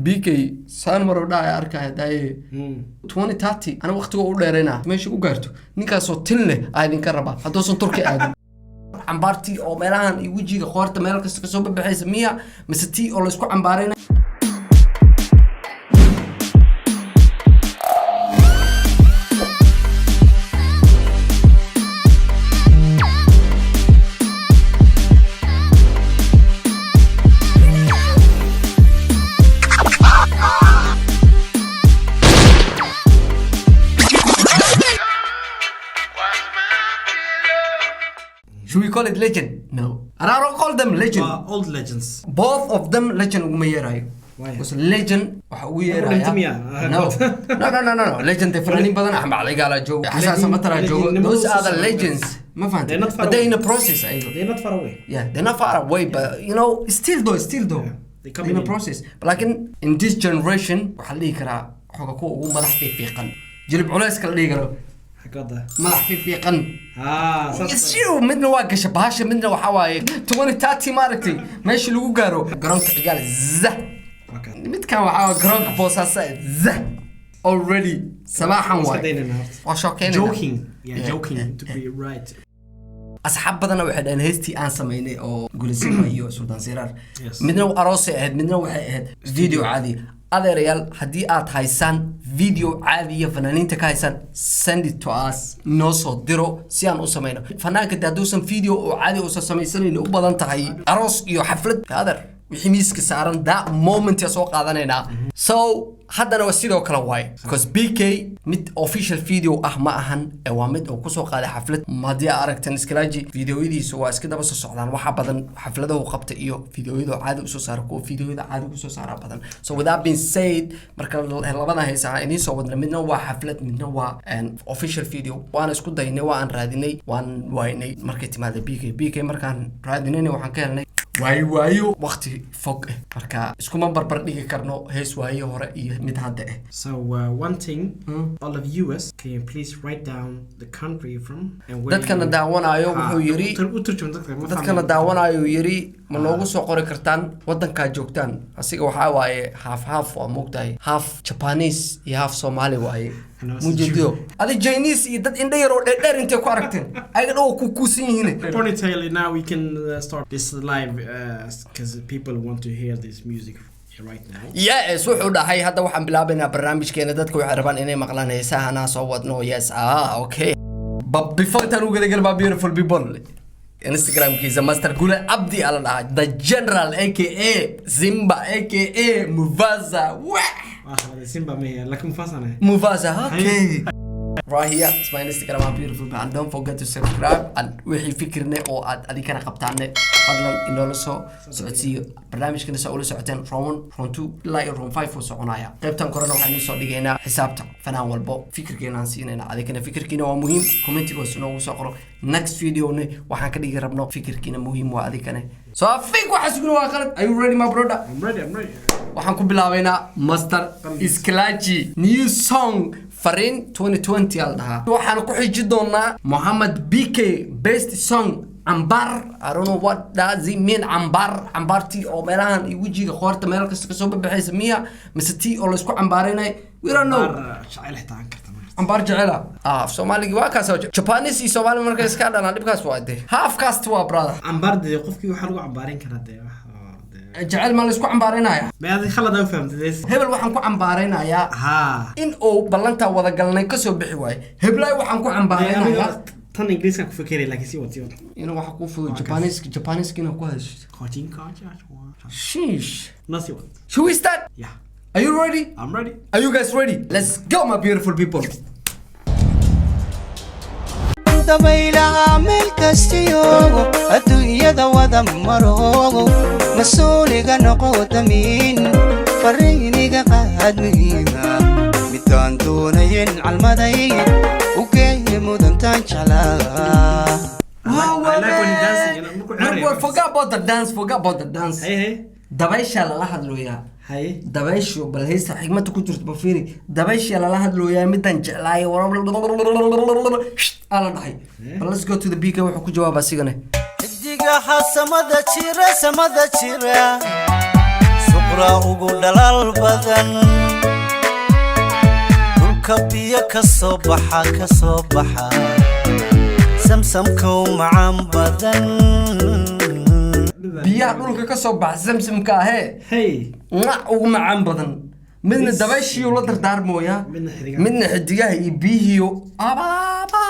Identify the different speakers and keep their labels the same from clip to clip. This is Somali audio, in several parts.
Speaker 1: BK saan maro dhacay arkaya daaye 2030 ana waqtiga u dheerayna meesha u gaarto ninkaasoo tin leh aa idinka rabaa hadduusan Turki aadin. Cambaartii oo meelahan iyo wejiga, qoorta, meel kasta kasoo baxaysa miya, mise tii oo laysku cambaarayna? Should we call it legend? No. And I don't call them legend.
Speaker 2: Waa old legends.
Speaker 1: Both of them legend uguma yeerayo.
Speaker 2: Why?
Speaker 1: Because legend waxa ugu yeeraya
Speaker 2: Dhinta miyaa?
Speaker 1: No. No, no, no, no, no. Legend de fanaaniin badan, Axmed Cali Gaala joogo, Xasan Samatara joogo.
Speaker 2: Legend-
Speaker 1: Those are the
Speaker 2: Legend-
Speaker 1: legends. Ma fahantay?
Speaker 2: They're not far
Speaker 1: But they're
Speaker 2: away.
Speaker 1: in a process ayago.
Speaker 2: They're not far away.
Speaker 1: Yeah, they're not far away, but still though, still though.
Speaker 2: Yeah, they
Speaker 1: They're
Speaker 2: coming
Speaker 1: in a
Speaker 2: in.
Speaker 1: process. But like in this generation, waxaa la dhihi karaa xoga kuwa ugu madax fiifiiqan. Jilib culeyska la dhihi karo.
Speaker 2: Xagada.
Speaker 1: Madax fiifiiqan.
Speaker 2: Ah, saas.
Speaker 1: Siu midna waa gasha bahasha, midna waxaa waaye 2030 maaragtay meesha lagu gaaro garoonka Cigaal za.
Speaker 2: Okay.
Speaker 1: Midkan waxaa waaye garoonka Boosaaso za already sabaaxan
Speaker 2: Iska
Speaker 1: waay.
Speaker 2: daynayna horta.
Speaker 1: Waa shookeynayna.
Speaker 2: Joking. Yeah,
Speaker 1: Yeah,
Speaker 2: joking
Speaker 1: yeah,
Speaker 2: to be right.
Speaker 1: Asxaab badanna waxay dhaheen heestii aan samaynay oo Gulisima iyo Sultan Siraar, midna aroosay ahayd, midna waxay ahayd video caadi. Adeerayaal, haddii aad haysaan video caadiya, fanaaniinta ka haysaan, send it to us, noo soo diro si aan u samayno. Fanaanka de hadduusan video oo caadi uusan samaysanayn, u badan tahay aroos iyo xaflad, adeer, wixii miiska saaran that moment yaa soo qaadanaynaa. So haddana waa sidoo kale waaye, because BK mid official video ah ma ahan ee waa mid uu kusoo qaaday xaflad. Haddii aad aragtan Iskilaaji videoyadiisu waa iska daba soo socdaan, waxa badan xafladahu qabta iyo videoyada caadi usoo saara, kuwa videoyada caadi usoo saara badan. So with that being said, marka labada heesa aan idiin soo wadna, midna waa xaflad, midna waa official video. Waana isku daynay, waa aan raadinay, waan waynay. Markay timaada BK, BK markaan raadinayna waxaan ka helnay waayo waayo waqti fog ah, marka iskuma barbar dhigi karno hees waayo hore iyo mid hadda ah.
Speaker 2: So one thing, all of us, can you please write down the country you're from and where
Speaker 1: Dadkana
Speaker 2: you-
Speaker 1: daawanayo
Speaker 2: Ha,
Speaker 1: wuxuu yiri
Speaker 2: u turjum dadka, ma
Speaker 1: dadkana
Speaker 2: fahmayo.
Speaker 1: daawanayo yiri, ma noogu soo qori kartaan wadankaa joogtaan? Asiga waxaa waaye half half, waa moogtahay, half Japanese iyo half Somali waaye.
Speaker 2: Ano,
Speaker 1: mujeediyo adi Chinese iyo dad indha yar oo dheerdheer intay ku aragteen, ayaga dhan waa ku kuusan yihiin.
Speaker 2: Ponytail. Now we can start this live because people want to hear this music right now.
Speaker 1: Yes, wuxuu dhahay hadda waxaan bilaabaynaa barnaamijkeena, dadka waxay rabaan inay maqlaan heesahanaa soo wadno. Yes, ah, okay, but before intaan u gudagal, my beautiful people, Instagramkiisa Master Gule Abdi ala dhahaa, the general, aka Simba, aka Mufasa. Wah!
Speaker 2: Waa khalad, Simba ma laakiin Mufasa.
Speaker 1: Mufasa, okay. Right here is my Instagram, my beautiful people, and don't forget to subscribe. And wixii fikirne oo aad adikana qabtaanne, fadlan inoola soo socodsiiyo. Barnaamijkana saa ula socoteen, round 1, round 2 ilaa iyo round 5 uu soconaya. Qaybtan korena waxaan idiin soo dhigaynaa xisaabta fanaan walbo, fikirkeena aan siinayna. Adikana fikirkiina waa muhiim, commentiga hoose inoogu soo qoro. Next videone waxaan ka dhigi rabno fikirkiina muhiim waa adikane. So I think waxa sugna waa qalad. Are you ready, my brother?
Speaker 2: I'm ready, I'm ready.
Speaker 1: Waxaan ku bilaabaynaa Master Iskilaaji new song Fariin 2020 aa la dhahaa. Waxaan ku xiji doonaa Mohammed BK best song Cambar. I don't know what does it mean, cambar. Cambartii oo meelahan iyo wejiga, qoorta, meel kasta kasoo baxaysa miya, mise tii oo laysku cambaaraynay? We don't know.
Speaker 2: Qaar jacayl xitaa aan karta maaragtay.
Speaker 1: Cambaar jecela ah, af Soomaaligii waa kaas. Japanese iyo Soomaali markay iska dhalaan dhibkaas waa de half cast waa, brother.
Speaker 2: Cambaar dee qofkii waxaa lagu cambaarin karaa dee wax oo dee
Speaker 1: Jecel maa laysku cambaaraynaya?
Speaker 2: Ma adi khalad aa u fahamtay dee.
Speaker 1: Hebel waxaan ku cambaaraynayaa in uu ballantaa wadagalnay kasoo bixi waayo. Heblaay waxaan ku cambaaraynayaa.
Speaker 2: Tan Ingiriiska ku fekeray, laakiin sii wad, sii wad.
Speaker 1: Inuu waxa kuu fudud Japanese inuu ku hadasho.
Speaker 2: Kojin koja.
Speaker 1: Sheesh.
Speaker 2: Na sii wad.
Speaker 1: Should we start?
Speaker 2: Yeah.
Speaker 1: Are you ready?
Speaker 2: I'm ready.
Speaker 1: Are you guys ready? Let's go, my beautiful people.
Speaker 3: Dabaylaha meel kastiyoogo adduunyada wada maroogo, mas-uuliga noqo, damiin fariiniga qaad muhiima, midaan doonayen calmaday u geeye mudantaan jeclaa.
Speaker 2: I like when he dancing, you know, markuu ciyaarayo.
Speaker 1: Well, forget about the dance, forget about the dance.
Speaker 2: Hey, hey.
Speaker 1: Dabayshaa lala hadlooyaa.
Speaker 2: Hey.
Speaker 1: Dabayshu bal haysta xigmada ku jirto bafiiri. Dabayshaa lala hadlooyaa, midaan jeclaay aa la dhahay. But let's go to the BK, wuxuu ku jawaaba asigane.
Speaker 3: Xidigaha samada jira, samada jira. Nuura ugu dhalaal badan dhulka, biyo ka soo baxa, ka soo baxa, samsamkow macaan badan.
Speaker 1: Biyaha dhulka ka soo baxa, samsamka ahee.
Speaker 2: Hey.
Speaker 1: Ngac ugu macaan badan. Midna dabayshiiyu la dardaarmooyaa.
Speaker 2: Midna xidigaha.
Speaker 1: Midna xidigaha iyo biyihiiyo abaaba.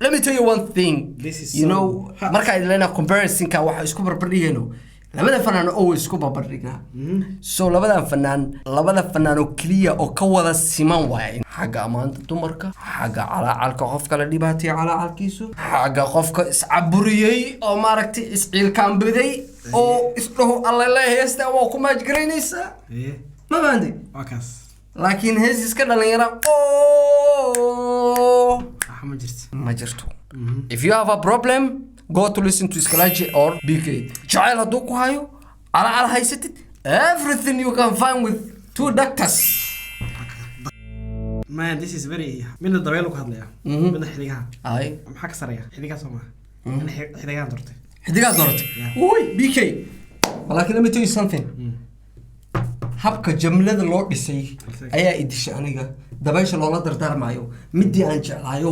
Speaker 1: Let me tell you one thing.
Speaker 2: This is
Speaker 1: you
Speaker 2: so
Speaker 1: know
Speaker 2: hot.
Speaker 1: Marka idin leenahay comparisonka, waxa isku barbardhigayno labada fanaan oo isku barbardhignaa. So labadan fanaan, labada fanaan oo keliya oo ka wada siman waaye xagga ammaanta dumarka, xagga calaacalka qofka la dhibaateeyo calaacalkiisu, xagga qofka iscaburiyey oo maaragtay isciilkaambiday oo isdhaho allele heesta waa ku maajgaraynaysaa. Ma fahanti?
Speaker 2: Waa kaas.
Speaker 1: Laakiin hees iska dhalinyara oo
Speaker 2: Waxa ma jirto.
Speaker 1: Ma jirto. If you have a problem, go to listen to Iskalaji or BK. Jacayl hadduu ku hayo, calacal haysatid, everything you can find with two doctors.
Speaker 2: Man, this is very, midna dabeel ku hadlaya, midna xidigaha.
Speaker 1: Ay.
Speaker 2: Maxaa ka sareeya? Xidigaha soo maaha? Ana xidigahan doortay.
Speaker 1: Xidigaad dooratay.
Speaker 2: Yeah.
Speaker 1: Uy, BK, laakiin let me tell you something. Habka jamlada loo dhisay ayaa i dishay aniga. Dabaysha loola dardaarmayo midii aan jeclaayo,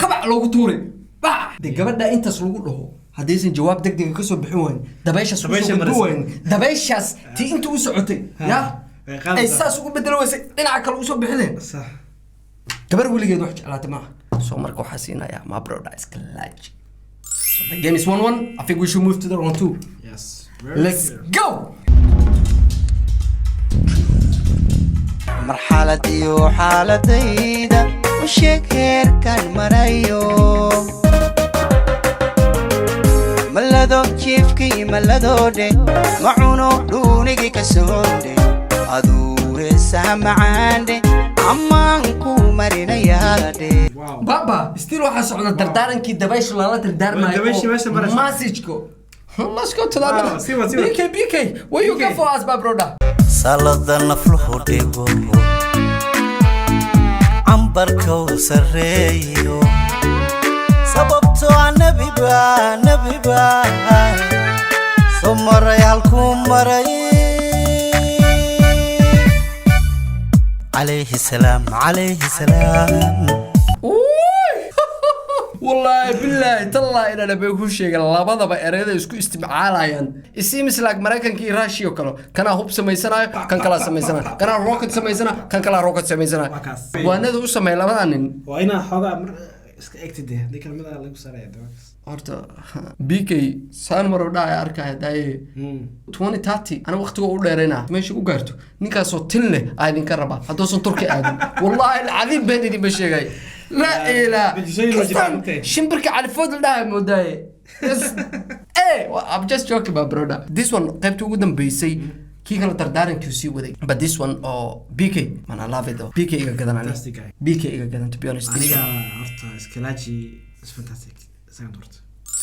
Speaker 1: kabac loogu tuuray. Bac de gabadha intaas lagu dhaho, haddaysan jawaab degdega kasoo bixin wayn, dabayshaas
Speaker 2: Dabaysha
Speaker 1: usoo gudbi
Speaker 2: maraysa.
Speaker 1: wayn, dabayshaas tii inta u socotay ya
Speaker 2: Way qaadaysaa.
Speaker 1: ay saas ugu bedeli weysay, dhinaca kale usoo bixineen. Gabar weligeed wax jeclaatay maaha. So marka waxaa siinayaa my brother Iskalaji. So the game is 1-1. I think we should move to the round two.
Speaker 2: Yes. Very
Speaker 1: Let's
Speaker 2: clear.
Speaker 1: go.
Speaker 3: Marxalad iyo xaaladayda u sheeg, heerkan marayo, malado jiifkii maladodhe, ma cuno dhuunigii ka soodhe, aduu heesaha macaandhe ammaan ku marinayaadhe.
Speaker 2: Wow.
Speaker 1: Baba still waxaa socda dardaarankii dabaysha lala dardaarmayo.
Speaker 2: Dabayshii
Speaker 1: oo
Speaker 2: meesha maraysa.
Speaker 1: message-ko. Let's go to that.
Speaker 2: Wow, see what, see what.
Speaker 1: BK, BK, what you
Speaker 2: BK.
Speaker 1: got for us, my brother?
Speaker 3: Salada nafluhu dhigo, cambarkow sarreeyo, sababtoo ah nebiba, nebiba soo maray halkuu maray, calayhi salaam, calayhi salaam.
Speaker 1: Uy! Wallaahi billaahi tallaahi inaan bay ku sheegay, labadaba ereyada isku isticmaalayaan. It seems like Maraykanka iyo Russia oo kale, kanaa hub samaysanayo, kan kalaa samaysanayo, kanaa rocket samaysanayo, kan kalaa rocket samaysanayo.
Speaker 2: Waa kaas.
Speaker 1: Waanada u sameeya labada nin.
Speaker 2: Waa inaa xoogaa mar iska egtid dee, haddii kale midaa lagu saaraya dee, waa kaas.
Speaker 1: Horta BK saan mar u dhacay arkaya daaye 2030 ana waqtiga u dheerayna meesha u gaarto, ninkaasoo tin leh aa idinka rabaa hadduusan Turki aadin. Wallaahi alcadiim been idinba sheegay, laa ilaa
Speaker 2: Bijisooyin waa jiraan,
Speaker 1: Kastaan
Speaker 2: intee?
Speaker 1: Shimbirka califood la dhahay moodaaye. Well, I'm just joking, my brother. This one, qaybtii ugu dambeysay, kii kala dardaarankii sii waday, but this one oo BK, man, I love it though. BK iga gadan ani.
Speaker 2: Fantastic guy.
Speaker 1: BK iga gadan, to be honest, this
Speaker 2: Aniga
Speaker 1: one.
Speaker 2: Horta Iskalaji is fantastic, isagan doorta.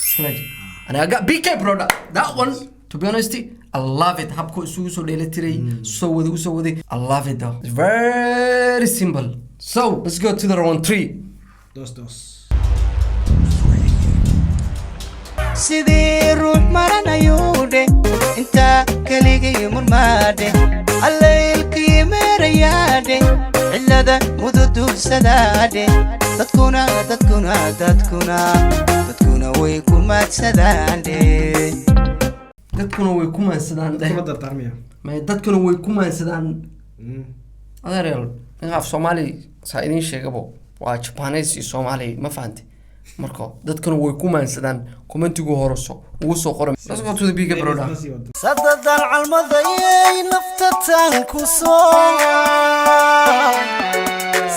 Speaker 1: Iskalaji. And I got BK, brother. That one, to be honest, I love it. Habku isugu soo dheelitiray, soo waday, usoo waday. I love it though. It's very simple. So let's go to the round three.
Speaker 2: Dos dos.
Speaker 3: Sidii ruux maranayuudhe, intaa keligii murmaadhe, allaylkii meerayaadhe, cilada mududuursadaadhe, dadkuna, dadkuna, dadkuna, dadkuna way ku maadsadaandhe.
Speaker 1: Dadkuna way ku maansadaan dheh.
Speaker 2: Kula dardaarmaya.
Speaker 1: May, dadkuna way ku maansadaan. Adeeryaal, ninka af Soomaali saa idiin sheegabo waa Japanese iyo Soomaali, ma fahantay? Marka dadkuna way ku maansadaan, commentigu horeso ugu soo qoray. Let's go to the big brother.
Speaker 3: Sadadan calmadayay naftatan ku soo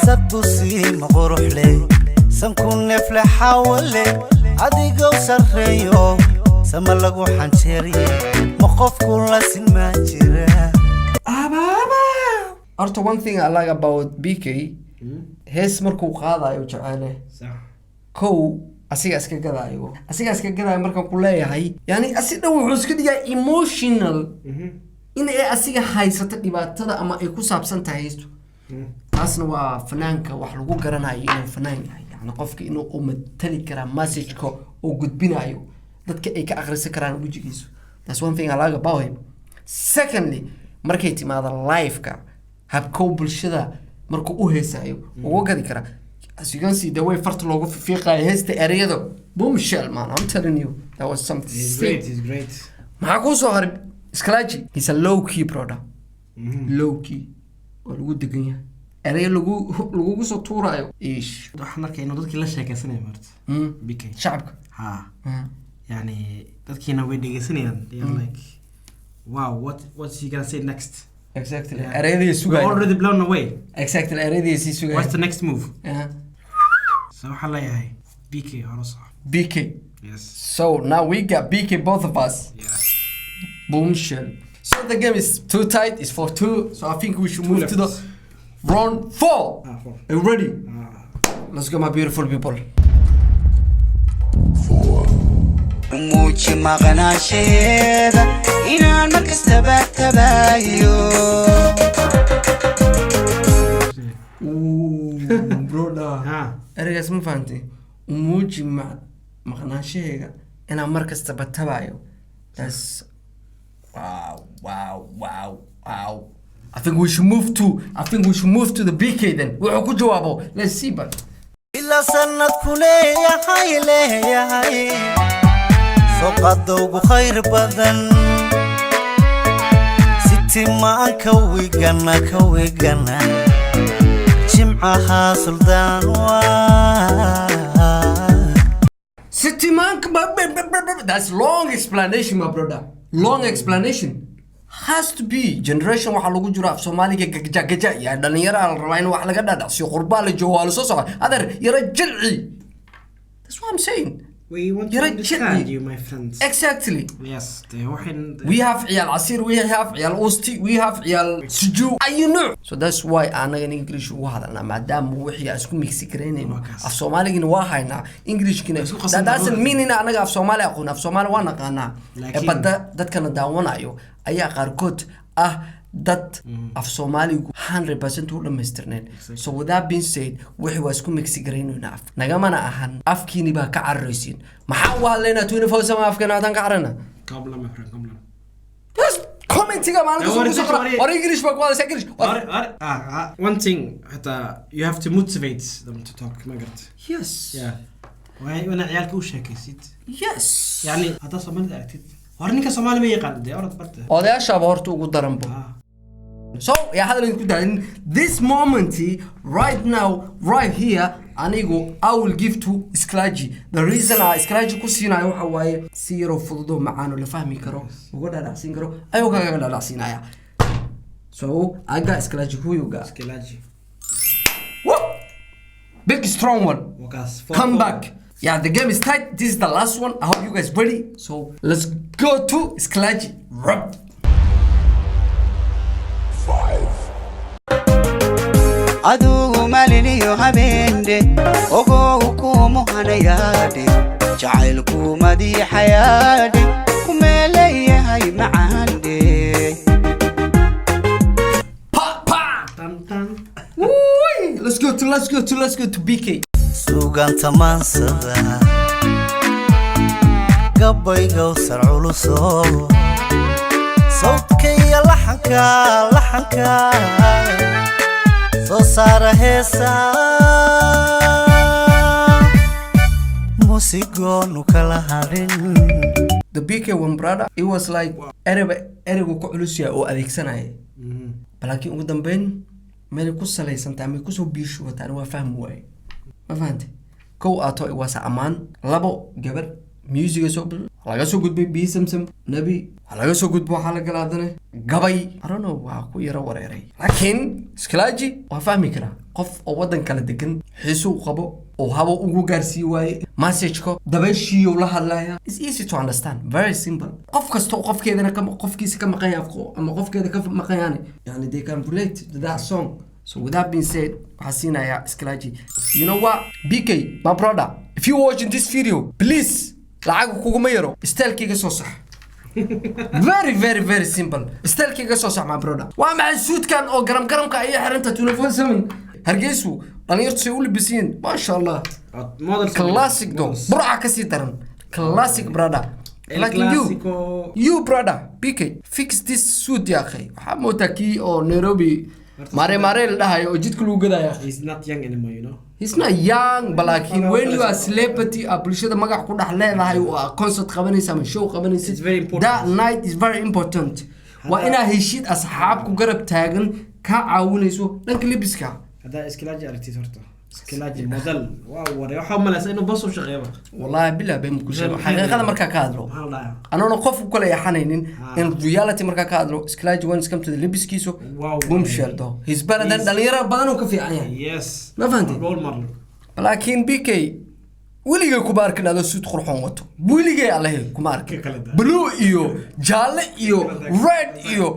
Speaker 3: sadbusiima quruxle, sanku neefle, xaawale, adigow sarreeyo, sama lagu xanjeeriye, ma qofku la sinmaa jira?
Speaker 1: Abaaba, horta one thing I like about BK, hees markuu qaadayo jeceele, kow asiga iska gadaayo, asiga iska gadaayo. Markaan ku leeyahay, yani asi dhan wuxuu iska dhigaa emotional in ay asiga haysato dhibaatada ama ay ku saabsan tahay haysto. Taasna waa fanaanka wax lagu garanayo inuu fanaan yahay, yani qofka inuu u matali karaa messageka oo gudbinayo, dadka ay ka akhrisan karaan wejigiisu. That's one thing I like about him. Secondly, markay timaado live-ka, habkow bulshada markuu u heesaayo uga gadi karaa. As you can see, the way farta loogu fiiqaayo heesta, ereyada, boomshell, man, I'm telling you, that was something
Speaker 2: He's
Speaker 1: sick.
Speaker 2: great, he's great.
Speaker 1: Maxaa kuu soo haray? Sklaji, he's a low key brother, low key waa lagu degan yahay, erey lagugu soo tuuraayo ish.
Speaker 2: Waxaan arkay inuu dadkii la sheekaysanaya maarta. BK.
Speaker 1: Shacabka.
Speaker 2: Ha, yani dadkiina way dhegeysanayaan. They are like, "Wow, what's he gonna say next?"
Speaker 1: Exactly.
Speaker 2: Yeah.
Speaker 1: Ereyadii
Speaker 2: We're
Speaker 1: sugaya.
Speaker 2: already blown away.
Speaker 1: Exactly, ereyadii sii sugaya.
Speaker 2: What's the next move? So waxaan leeyahay BK, hore soco.
Speaker 1: BK.
Speaker 2: Yes.
Speaker 1: So now we got BK, both of us.
Speaker 2: Yeah.
Speaker 1: Boomshell. So the game is too tight. It's 4-2, so I think we should move to the round four.
Speaker 2: Ah, four.
Speaker 1: Are you ready?
Speaker 2: Ah.
Speaker 1: Let's go, my beautiful people.
Speaker 3: Muuji maqnaasheeda inaan mar kastaba tabayo.
Speaker 1: Ooh, brother.
Speaker 2: Ah.
Speaker 1: Ereygaas ma fahantay? Umuuji maqnaanshahayga inaan mar kastaba tabayo. That's wow. I think we should move to the BK then. Wuxuu ku jawaabo, let's see, but
Speaker 3: Ilaa sanadku leeyahay soqada ugu khayr badan sitimaan ka wigana jimcaha suldaan waa.
Speaker 1: City man, that's long explanation, my brother. Long explanation. Has to be generation waxaa lagu jiro af Soomaaliga gaja gaja ya dhalinyaro la rabaa in wax laga dhadhacsiyo, qurbaa la joogo, waa la soo socda, adeer yara jilci. That's what I'm saying.
Speaker 2: We want to
Speaker 1: Yara
Speaker 2: understand
Speaker 1: jilci.
Speaker 2: you, my friends.
Speaker 1: Exactly.
Speaker 2: Yes, dee waxayn
Speaker 1: We have ciyaal casiir, we have ciyaal usti, we have ciyaal sujuu ayu nuuc. So that's why anagan English ugu hadalnaa, maadaama wixii aan isku mixi karaynayno.
Speaker 2: Waa kaas.
Speaker 1: Af Soomaaligina waa haynaa, Englishkina.
Speaker 2: Isku qasan.
Speaker 1: That doesn't mean in anaga af Soomaali aqoon. Af Soomaali waa naqaanaa.
Speaker 2: Laakiin-
Speaker 1: Badda dadkana daawanayo ayaa qaarkood ah dad af Soomaaligu 100% u dhamaystirneen. So with that being said, wixii waa isku mixi garaynaynaa. Af nagamana ahan, afkiini baa ka cararaysiin. Maxaa u hadlaynaa 24/7 afkeena haddaan ka cararna?
Speaker 2: Kabla, my friend, kabla.
Speaker 1: Yes, commentiga maalin kasta
Speaker 2: War-
Speaker 1: ku soo qora.
Speaker 2: war-
Speaker 1: War English baa ku hadlaysaa, English.
Speaker 2: One thing hataa, you have to motivate them to talk, ma garat?
Speaker 1: Yes.
Speaker 2: Yeah, waa ina ciyaalka u sheekaysid.
Speaker 1: Yes.
Speaker 2: Yani haddaa Soomaalida aragtid, war ninka Soomaali ma yaqaan, dee orod barta.
Speaker 1: Odayaashaaba horta ugu daranbo. So yaa hadal idinku daalin. This moment, right now, right here, anigu I will give to Sklaji. The reason I Sklaji ku siinayo waxa waaye si yaroo fududoo macaan oo la fahmi karo uga dhadhacsiin karo ayuu kagaga dhadhacsiinaya. So I got Sklaji. Who you got?
Speaker 2: Iskilaaji.
Speaker 1: Woo! Big strong one.
Speaker 2: Wakaas.
Speaker 1: Come back. Yeah, the game is tight. This is the last one. I hope you guys ready. So let's go to Sklaji. Rub.
Speaker 4: Five,
Speaker 3: Adugu maaliniyo habeende ogow kumuhanayaadhe jacaylku madiixayaadhe kumeeleeyahay macaandhe.
Speaker 1: Pa pa.
Speaker 2: Tan tan.
Speaker 1: Woo! Let's go to BK.
Speaker 3: Suugaanta maansada gabaygow sar culuso sawdka iyo laxanka soo saara heesa muusigoonu kala harin.
Speaker 1: The BK one, brother, it was like ereyba ereygu ku culus yahay oo adeegsanaya. Laakiin ugu dambeyn meelay ku salaysantahay may kusoo biishubataan waa fahmi waaye. Ma fahantay? Kow aato waasa ammaan, labo gabar musiga soo laga soo gudbay, biyo Samsam nebi waa laga soo gudbo, waxaa la gala haddana gabay. I don't know, waa ku yaro wareeray, laakiin Sklaji waa fahmi karaa qof oo waddan kala degan xiisuu qabo oo habo ugu gaarsii waaye messageko dabayshiiyuu la hadlaya. It's easy to understand, very simple. Qof kasta oo qofkeedana ka qofkiisa ka maqan yahay ama qofkeeda ka maqan yahay, yani they can relate to that song. So with that being said, waxaa siinayaa Sklaji. You know what, BK, my brother, if you watching this video, please, lacag kuguma yaro, stylekayga soo sax. Very very very simple, stylekayga soo sax, my brother. Waa maxay suudkan oo garam garamka ayay xiranta 24/7? Hargeysu dhalinyartu say u labisiin, maasha Allah.
Speaker 2: Model.
Speaker 1: Classic though, Burca kasii daran. Classic, brother.
Speaker 2: El
Speaker 1: Like you
Speaker 2: Clasico.
Speaker 1: you, brother. BK, fix this suit, ya akhay. Waxaa moodaa kii oo Nairobi mare mare la dhahayo oo jidka lagu gadaya.
Speaker 2: He's not young anymore.
Speaker 1: He's not young, but laakiin when you are celebrity, aa bulshada magac ku dhex leedahay oo aa concert qabanaysa ama show qabanaysid,
Speaker 2: It's very important.
Speaker 1: that night is very important. Waa inaa heshid asxaab ku garab taagan, kaa caawinayso dhanka lebiska.
Speaker 2: Haddaa Iskilaaji aragtid, horta Iskilaaji model waa waray. Waxaa umalaysa inuu bas u shaqeeyaba.
Speaker 1: Wallahi billah been ku sheego, xaqiiqada markaa ka hadlo,
Speaker 2: Maxaa la dhahaa?
Speaker 1: Anoona qof ku kala yaxanaynin,
Speaker 2: Ah.
Speaker 1: in reality markaa ka hadlo, Iskilaaji, when it come to the lebiskiisu, bombshell though. He's better than dhalinyaro badan uu ka fiican yahay. Ma fahantay?
Speaker 2: Role model.
Speaker 1: Laakiin BK, weligay kuma arkin adoo suit qurxoon wato. Weligay allahe kuma arkin.
Speaker 2: Ka kala daa.
Speaker 1: Blue iyo jaalle iyo red iyo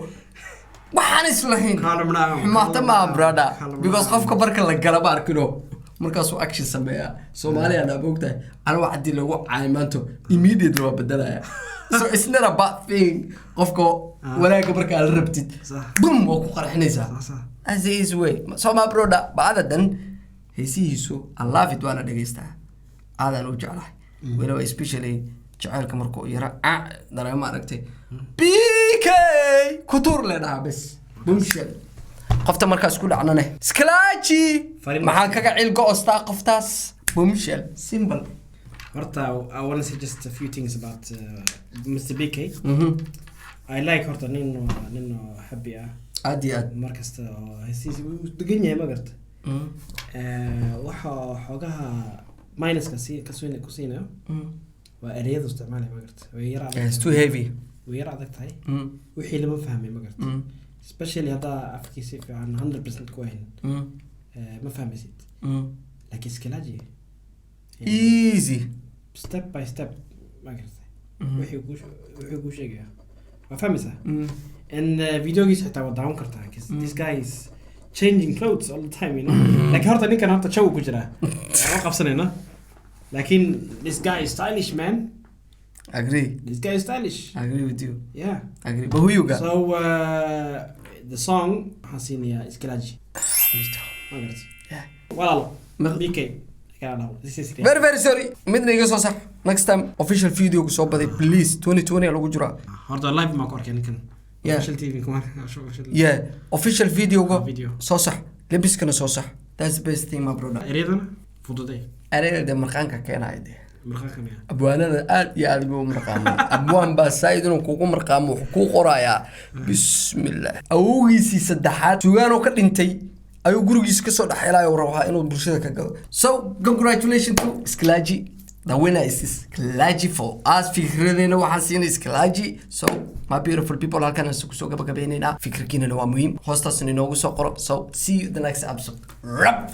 Speaker 1: waxaan islahayn.
Speaker 2: Calm down.
Speaker 1: Xumaata maaha, brother,
Speaker 2: Calm
Speaker 1: because
Speaker 2: down.
Speaker 1: qofka marka la gala ma arkino, markaasuu action sameeyaa. Soomaaliya naa moogtahay, ana wax haddii lagu caayo maanto, immediately waa bedelaya. So it's not a bad thing. Qofka wanaagga markaa la rabtid, boom, waa ku qarxinaysaa.
Speaker 2: Sax, sax.
Speaker 1: That's the easy way. So my brother, but other than heesihiisu, I love it, waana dhegaystaa, aadaan u jeclahay weliba, especially jaceylka markuu yara dareemo, aragtay, BK kutuur le dhahaa, bes, bombshell. Qofta markaa isku dhacnane, Skalaaji. Maxaan kaga cilgo ostaa qoftaas? Bombshell, simple.
Speaker 2: Horta I want to say just a few things about Mr. BK. I like, horta nin oo happy ah.
Speaker 1: Aad iyo aad.
Speaker 2: Mar kasta oo heesihiisa wuu degan yahay, ma garta? Waxa xoogaha minuska si ka ku siinayo waa ereyadu isticmaalaya, ma garta? Way yar adag.
Speaker 1: It's too heavy.
Speaker 2: Way yar adag tahay. Wixii lama fahmay, ma garta? Especially haddaa afkiisi fiican 100% ku ahayn, ma fahmaysid. Laakiin Iskilaaji,
Speaker 1: Easy.
Speaker 2: step by step, ma garta? Wixii kuu sheegaya waa fahmaysaa. And videogiisa xitaa waa daawan kartaa, 'cause this guy is changing clothes all the time. Laakiin horta ninkan horta jawi ku jiraa waan qabsanayna, laakiin this guy is stylish, man.
Speaker 1: Agree.
Speaker 2: This guy is stylish.
Speaker 1: Agree with you. Agree, but who you got?
Speaker 2: So the song waxaan siinayaa Iskilaaji, ma garata?
Speaker 1: Yeah.
Speaker 2: Walaalo BK kala dhaho, this is
Speaker 1: Very very sorry. Midna iga soo sax. Next time official video ku soo baday, please. 2020 lagu jiraa.
Speaker 2: Horta live ma ku arkay ninkan. Official TV kuma official.
Speaker 1: Yeah, official video ga.
Speaker 2: Video.
Speaker 1: Soo sax, lebiskana soo sax. That's the best thing, my brother.
Speaker 2: Ereyadana fududay.
Speaker 1: Ereyada dee marqaanka keenaya dee.
Speaker 2: Marqaa kamiya.
Speaker 1: Abwaanada aad iyo aad buu u marqaamaa. Abwaan baa saaid inuu kugu marqaamo, wuxuu kuu qorayaa bismillah. Awowgiisii saddexaad sugaanoo ka dhintay ayuu gurigiisa kasoo dhexelaayo, rabaa inuu bulshada ka gado. So congratulations to Sklaji. The winner is Sklaji for us. Fikradeena waxaan siinay Sklaji. So my beautiful people, halkan aan kusoo gabagabeynaynaa. Fikirkiinana waa muhiim, hoostaasna inoogu soo qoro. So see you the next episode. Rap.